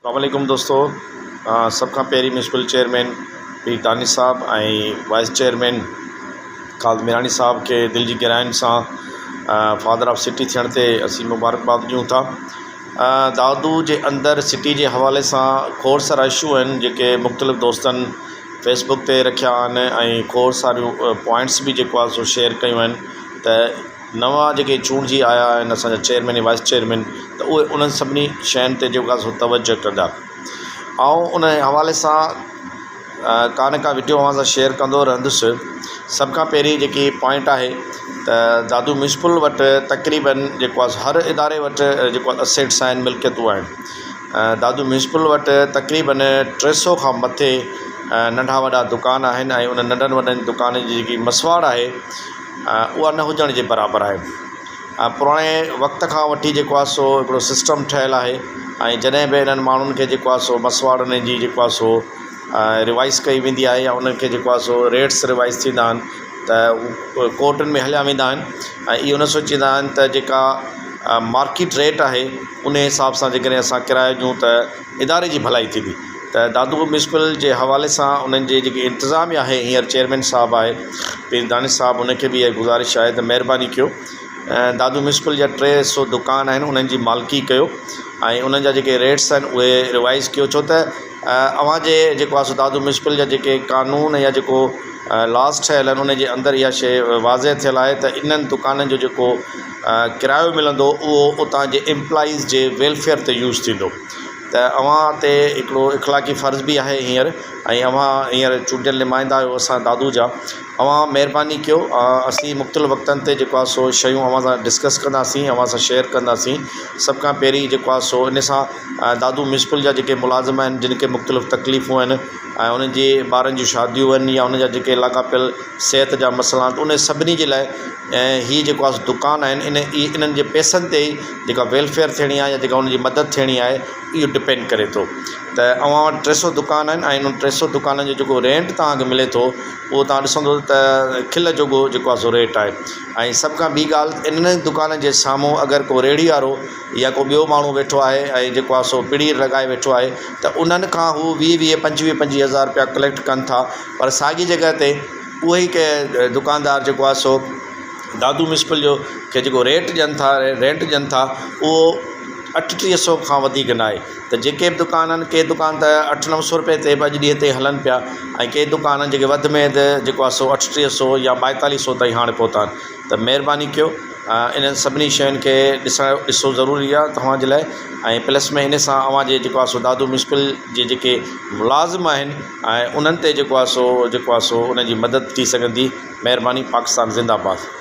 السلام عليڪم دوستو سڀ کان پهرين ميونسپل چيئرمين پير دانش صاحب ۽ وائيس چيئرمين خالد ميراڻي صاحب کي دل جي گهراين سان فادر آف سٽي ٿيڻ تي اسين مبارڪباد ڏيون ٿا دادو جي اندر سٽي جي حوالي سان کوڙ سارا اشو آهن جيڪي مختلف دوستن فيسبڪ تي رکيا آهن ۽ کوڙ ساريون پوائنٽس به جيڪو آهي سو شيئر ڪيون آهن ته نوان جيڪي چونڊجي آيا آهن اسان جا چيئرمين ۽ وائيس چيئرمين ته اهي انهن سڀني شين تي جيڪو آهي سو توجه ڪندا. آئون ان حوالي سان ڪا نه ڪا وڊيو اوهان سان شيئر ڪندو رهندس. سڀ کان پهرين جيڪي پوائنٽ آهي ته دادو ميونسپل وٽ تقريبن جيڪو آهي هر اداري وٽ جيڪو آهي اسيٽس آهن ملڪيتون آهن. دادو ميونسپل وٽ تقريبن 300 کان مٿي ننڍا وڏا دڪان آهن ۽ انهن ننڍن وڏن دڪانن جي جيڪي مسواڙ آهي اها نه هجڻ جي برابر آهي ۽ پراڻي وقت کان وٺي جيڪو آهي سو هڪڙو سسٽم ٺهيل آهي ۽ جڏهن به انهن ماڻهن کي جيڪو آهي سو مسواڙ انهن جي جيڪو آهي سو ريوائز ڪئي ويندي آهي يا انهن کي جيڪو آهي سو ريٽس ريوائز ٿيندا آهن ته هو ڪورٽن ۾ هليا ويندا آهن ۽ اهو نه سوچيندا آهن ته جيڪا مارڪيٽ ريٽ آهي ان حساب سان جيڪڏهن اسان ڪرايو ڏيون ته اداري جي ڀلائي ٿيندي ته دادو ميونسپل جي حوالي سان انهن جي جيڪي انتظاميا آهي هينئر چيئرمين صاحب آهي پير دانش صاحب ان کي به اها گذارش آهي ته مهرباني ڪيو دادو ميونسپل جا 300 دڪان آهن انهن جي مالڪي ڪيو ۽ انهن جا جيڪي ريٽس آهن اهي ريوائز ڪيو ڇو ته اوهان جي جيڪو آهي سو دادو ميونسپل جا جيڪي قانون يا جيڪو لاز ٺهيل آهن ان جي اندر اها شيء واضح ٿيل آهي ته انهن دڪانن جو جيڪو ڪرايو ملندو اهو اتان جي امپلائيز جي ويلفيئر تي يوز ٿيندو ته اوهان تي هڪڙو اخلاقي فرض به آهي هينئر ۽ اوهان هينئر چونڊيل نمائندا آهيو اسان دادو جا اوهان مهرباني ڪيو اسين مختلف وقتن تي جيڪو آهي سو شيون اوهان سان ڊسڪس ڪنداسين اوهان سان شيئر ڪنداسين سڀ کان پهرين جيڪو آهي سو ان سان دادو ميونسپل جا جيڪي ملازم آهن جن کي مختلف تڪليفون آهن ۽ انهن جي ٻارن جون شاديون آهن يا انهن جا جيڪي لاڳاپيل صحت جا مسئلا آهن ان سڀني جي لاء هي جيڪو آهي سو دڪان آهن ان انهن جي پئسن تي ئي جيڪا ويلفيئر ٿيڻي آهي يا جيڪا ان جي مدد ٿيڻي آهي اهو ڊپينڊ ڪري ٿو ته اوهان وٽ 300 دڪان آهن ۽ انهن 300 دڪانن جو جيڪو رينٽ توهان کي ملي ٿو اهو توهان ڏسندو ته کل جوڳو جيڪو آهي سو ريٽ آهي ۽ سڀ کان ٻي ڳالهه انهن دڪانن جي سامهون اگر ڪو ريڙهي وارو يا ڪو ٻيو ماڻهو ويٺو آهي ۽ جيڪو آهي سو پڙي لڳائي ويٺو آهي ته انهن کان هو 20 20 25 25 هزار رپيا ڪليڪٽ ڪن ٿا پر ساڳي جڳهه تي اهي ئي ڪنهن دڪاندار جيڪو آهي سو دادو ميونسپل جو کي جيڪو ريٽ ڏين ٿا رينٽ ڏين ٿا اهو 3800 کان وڌيڪ نه آهي ته جيڪي به دڪان آهن ڪي دڪان ته اٺ 900 روپئي تي به اڄ ڏينهن تائين هلن پيا ۽ ڪي دڪان آهن جيڪي وڌ ۾ وڌ جيڪو آهي سو 3800 يا 4200 تائين هاڻي پهتا آهن ته مهرباني ڪيو انهن سڀني شين کي ڏسڻ ڏسو ضروري آهي توهان جي لاء ۽ پلس ۾ ان سان اوهان جي جيڪو آهي سو دادو ميونسپل جي جيڪي ملازم آهن ۽ انهن تي جيڪو آهي سو جيڪو آهي سو انهن جي مدد ٿي سگهندي مهرباني پاڪستان زنده باد.